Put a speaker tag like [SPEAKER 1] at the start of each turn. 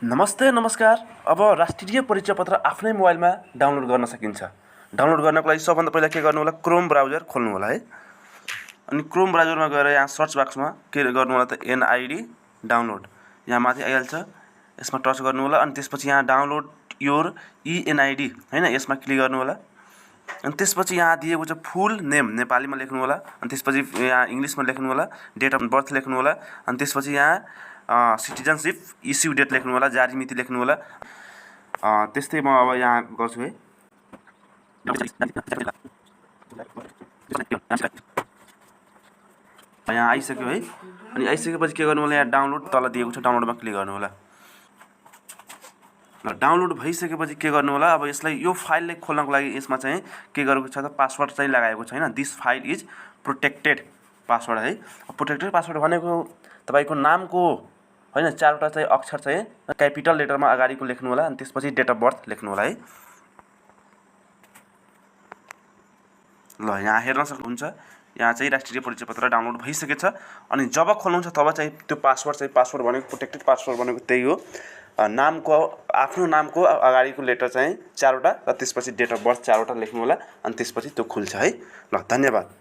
[SPEAKER 1] नमस्ते नमस्कार। अब राष्ट्रिय परिचय पत्र आफ्नै मोबाइलमा डाउनलोड गर्न सकिन्छ। डाउनलोड गर्नको लागि सबभन्दा पहिला के गर्नु होला, क्रोम ब्राउजर खोल्नु होला है। अनि क्रोम ब्राउजरमा गएर यहाँ सर्च बक्समा के गर्नु होला त एनआईडी डाउनलोड यहाँ माथि आइहाल्छ। यसमा टच गर्नु होला अनि त्यसपछि यहाँ डाउनलोड योर एनआईडी हैन, यसमा क्लिक गर्नु होला। अनि त्यसपछि यहाँ दिएको छ फुल नेम नेपालीमा लेख्नु होला। अनि त्यसपछि यहाँ इङ्ग्लिसमा लेख्नु होला, डेट अफ बर्थ लेख्नु होला। अनि त्यसपछि यहाँ सिटिजनसिप इस्यु डेट लेख्नु होला, जारी मिति लेख्नु होला। त्यस्तै म अब यहाँ गर्छु है। यहाँ आइसक्यो है। अनि आइसकेपछि के गर्नु होला, यहाँ डाउनलोड तल दिएको छ, डाउनलोडमा क्लिक गर्नु होला। डाउनलोड भइसकेपछि के गर्नु होला, अब यसलाई यो फाइललाई खोल्नको लागि यसमा चाहिँ के गरेको छ त पासवर्ड चाहिँ लगाएको छैन। This file is protected password है। प्रोटेक्टेड पासवर्ड भनेको तपाईको नामको हैन चारवटा चाहिँ अक्षर चाहिँ क्यापिटल लेटरमा अगाडिको लेख्नु होला। अनि त्यसपछि डेट अफ बर्थ लेख्नु होला है। ल यहाँ हेर्न सक्नुहुन्छ, यहाँ चाहिँ राष्ट्रिय परिचय पत्र डाउनलोड भइसकेछ। अनि जब खोल्नुहुन्छ तब चाहिँ त्यो पासवर्ड भनेको प्रोटेक्टेड पासवर्ड भनेको त्यही हो। नामको आफ्नो नामको अगाडिको लेटर चाहिँ चारवटा र त्यसपछि डेट अफ बर्थ चारवटा लेख्नु होला। अनि त्यसपछि त्यो खुल्छ है। ल धन्यवाद।